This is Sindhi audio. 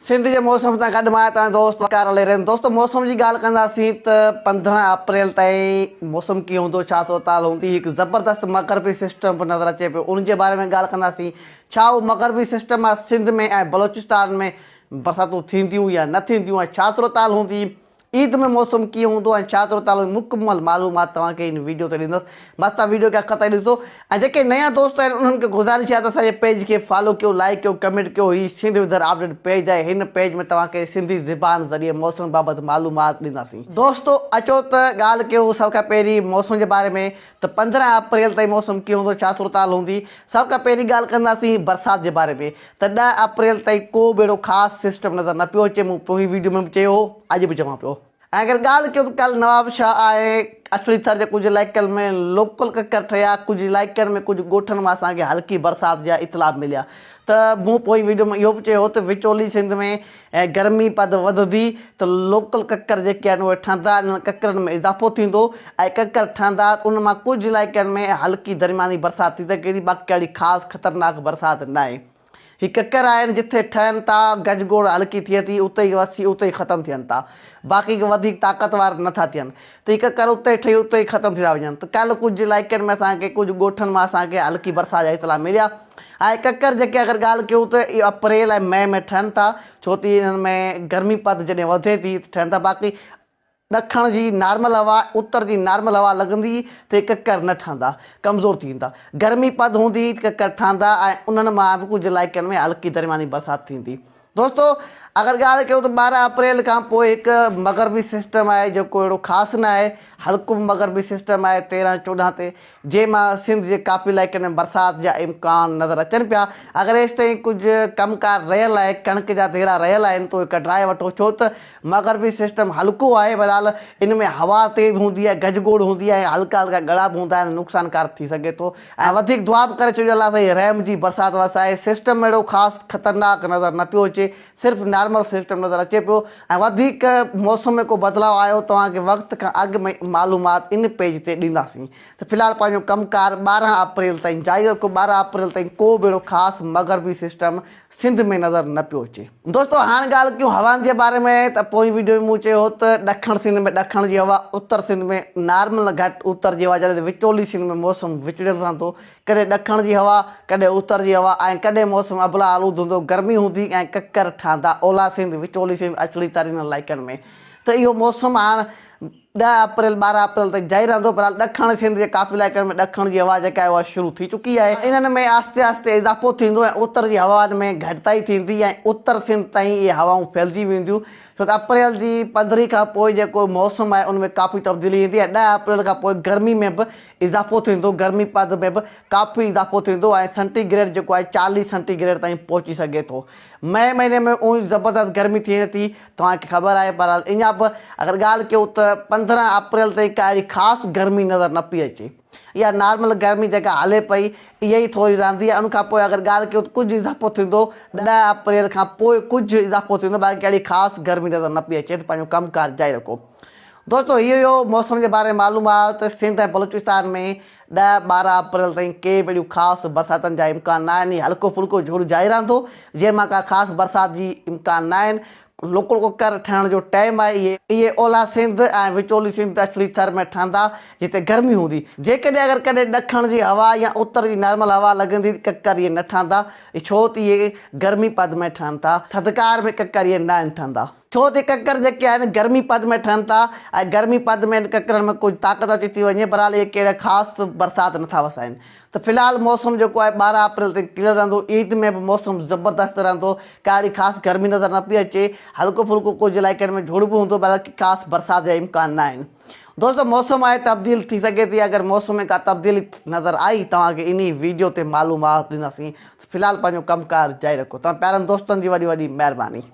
سنڌ جي موسم سان گڏ مان توهان جو دوست وقار علي رند. دوستو موسم جي ڳالهه ڪنداسين ته 15 اپريل تائين موسم ڪيئن هوندو ڇا صورتحال هوندي هڪ زبردست مغربي سسٽم به نظر اچي پيو ان جي باري ۾ ڳالهه ڪنداسين ڇا اهو مغربي سسٽم آهي سنڌ ۾ ۽ بلوچستان ۾ برساتون ٿينديون يا نه ٿينديون ۽ ڇا صورتحال هوندي عيد ۾ موسم ڪيئن هوندو ۽ ڇا صورتحال هوندي مڪمل معلومات توهان کي هن ويڊيو تي ڏيندس بس توهان ويڊيو کي آخر تائين ڏسو ۽ جيڪي نيا دوست آهن انهن کي گذارش آهي ته اسان جي پيج کي فالو ڪيو لائيڪ ڪيو ڪمينٽ ڪيو هي سنڌ ويدر اپڊيٽ پيج آهي هن پيج ۾ توهان کي سنڌي زبان ذريعي موسم بابت معلومات ڏينداسين. دوستو اچو ته ڳالهه ڪيون سڀ کان پهرين موسم جي باري ۾ ته 15 اپريل تائين موسم ڪيئن هوندو ڇا صورتحال هوندي سڀ کان پهرين ڳالهه ڪنداسين برسات جي باري ۾ ته 10 اپريل تائين ڪو به اهڙو خاص سسٽم نظر نه پيو اچي مون پوئين ويڊيو ۾ به چيو هو اڄ به چوان پيو. ۽ اگر ڳالهه ڪيون ته ڪالهه نوابشاهه ۽ اڇڙي ٿر جي ڪجهه علائقن ۾ لوڪل ڪڪر ٺهيا ڪجهه علائقن ۾ ڪجهه ڳوٺن مان اسان کي هلڪي برسات جا اطلاع به مليا ته مون پوئين ويڊيو ۾ اهو به چيو هو ته وچولي سنڌ ۾ گرمي پد وڌندي ته لوڪل ڪڪر جيڪي آهن اهي ٺهندا انهن ڪڪرن ۾ اضافو ٿيندو ۽ ڪڪر ٺهندا ته ان مان ڪجهه علائقن ۾ هلڪي درمياني برسات ٿي سگهي ٿي باقي ڪا اهڙي خاص خطرناڪ برسات ناهي. هي ڪڪر آهن جٿي ٺهن ٿا گجگوڙ هلڪي ٿئي ٿي اتي ئي وسي اتي ئي ختم ٿين ٿا باقي ڪي وڌيڪ طاقتور نه ٿا ٿين ته هي ڪڪر اتي ئي ٺهي اتي ئي ختم ٿي ٿا وڃن ته ڪالهه ڪجهه علائقن ۾ اسان کي ڪجهه ڳوٺن مان اسان کي هلڪي برسات جا اطلاع مليا ۽ ڪڪر جيڪي اگر ڳالهه ڪيون ته اهي اپريل ۽ مئي ۾ ٺهن ٿا ڇو ته انهن ۾ گرمي پد جڏهن وڌي ٿي ته ٺهن ٿا باقي ڏکڻ جي نارمل هوا اتر جي نارمل هوا لڳندي ته ڪڪر نه ٺهندا، ڪمزور ٿي ويندا. گرمي پد هوندي ته ڪڪر ٺهندا ۽ انهن مان به ڪجهه علائقن ۾ هلڪي درمياني برسات ٿيندي. دوستو اگر ڳالهه ڪيون ته 12 اپريل کان پوء هڪ مغربي سسٽم آهي جيڪو اهڙو خاص نه آهي، هلڪو به مغربي سسٽم آهي 13 14 تي جنهن مان سنڌ جي ڪافي علائقن ۾ برسات جا امڪان نظر اچن پيا، اگر ايستائين ڪجهه ڪم ڪار رهيل آهي، ڪڻڪ جا ڍيرا رهيل آهن ته اهي ڪڍرائي وٺو ڇو ته مغربي سسٽم هلڪو آهي بهرحال ان ۾ هوا تيز هوندي آهي، گجگوڙ هوندي آهي ۽ هلڪا هلڪا ڳڙا به هوندا آهن نقصانڪار ٿي سگهي ٿو ۽ وڌيڪ دعا به ڪري ڇڏيو الله سائين رحم جي برسات وسائي، سسٽم اهڙو خاص خطرناڪ نظر نه پيو اچي صرف نارمل سسٽم نظر اچي پيو ۽ وڌيڪ موسم ۾ ڪو بدلاء آيو توهان کي وقت کان اڳ ۾ معلومات ان پيج تي ڏينداسين ته في الحال پنهنجو ڪم ڪار 12 اپريل تائين جاري رکو 12 اپريل تائين ڪو به اهڙو خاص مغربي سسٽم سنڌ ۾ نظر نه پيو اچي. دوستو هاڻ ڳالهه ڪيون هوائن جي باري ۾ ته پوئين ويڊيو ۾ مون چيو هو ته ڏکڻ سنڌ ۾ ڏکڻ جي هوا اتر سنڌ ۾ نارمل گهٽ اتر جي هوا جڏهن ته وچولي سنڌ ۾ موسم وچڙيل رهندو ڪڏهن ڏکڻ جي هوا، ڪڏهن اتر جي هوا ۽ ڪڏهن موسم ابلا آلود هوندو، گرمي هوندي ۽ ڪڪر ٺهندا اولهه سنڌ، وچولي سنڌ، اڇڙي تر انهن علائقن ۾ ته اهو موسم هاڻ 10 اپريل 12 اپريل تائين جاري رهندو بهرحال ڏکڻ سنڌ جي ڪافي علائقن ۾ ڏکڻ جي هوا جيڪا آهي اها شروع ٿي چڪي آهي انهن ۾ آهستي آهستي اضافو ٿيندو ۽ اتر جي هوائن ۾ گهٽتائي ٿيندي ۽ اتر سنڌ تائين اهي هوائون ڦهلجي وينديون ڇو ته اپريل جي 15 کان پوء جيڪو موسم آهي ان ۾ ڪافي تبديلي ايندي ۽ 10 اپريل کان پوء گرمي ۾ به اضافو ٿيندو، گرمي پد ۾ به ڪافي اضافو ٿيندو ۽ سينٽي گريڊ جيڪو آهي 40 سينٽي گريڊ تائين پهچي سگهي ٿو. مئي مهيني ۾ اونئي زبردست گرمي ٿئي ٿي توهان کي خبر آهي بهرحال اڃا به اگر ڳالهه ڪيون ته 15 اپريل تائين ڪا اهڙي خاص گرمي نظر نه پئي اچي اها نارمل گرمي جيڪا هلي پئي اها ئي ٿوري رهندي ان کان پوء اگر ڳالهه ڪيون ته ڪجهه اضافو ٿيندو 10 اپريل کان پوء ڪجهه اضافو ٿيندو باقي اهڙي خاص گرمي نظر نه پئي اچي ته پنهنجو ڪم ڪار جاري رکو. دوستو هي هيو موسم جي باري ۾ معلومات سنڌ ۽ بلوچستان ۾ 10 12 اپريل تائين ڪي به اهڙيون خاص برساتن جا امڪان نه آهن هي هلڪو ڦلڪو جهڙ جاري رهندو جنهن مان ڪا خاص برسات جي امڪان نه آهن لوڪل ڪڪر ٺهڻ جو ٽائيم آهي اهي اهي اولهه سنڌ ۽ وچولي سنڌ اڇڙي ٿر ۾ ٺهندا جتي گرمي هوندي جيڪڏهن اگر ڪڏهن ڏکڻ جي هوا يا اتر جي نارمل هوا لڳندي ته ڪڪر اهي نه ٺهندا ڇو ته اهي گرمي پد ۾ ٺهن ٿا ٿڌڪار ۾ ڪڪر اهي ناهن ٺهندا. ڇو ته ڪڪر جيڪي آهن گرمي پد ۾ ٺهن ٿا ۽ گرمي پد ۾ ڪڪرن ۾ ڪجهه طاقت اچي ٿي وڃي بهرحال اهي ڪهڙا خاص برسات نٿا وسائن ته في الحال موسم جيڪو آهي 12 اپريل تائين ڪليئر رهندو عيد ۾ به موسم زبردست رهندو ڪا اهڙي خاص گرمي نظر نه پئي اچي هلڪو ڦلڪو ڪجهه علائقن ۾ جهڙ به هوندو بهرحال ڪي خاص برسات جا امڪان نه آهن دوستو موسم آهي تبديل ٿي سگهي ٿي اگر موسم ۾ ڪا تبديلي نظر آئي توهان کي انهي ويڊيو تي معلومات ڏينداسين في الحال پنهنجو ڪم ڪار جاري رکو توهان پيارن دوستن جي وڏي وڏي مهرباني.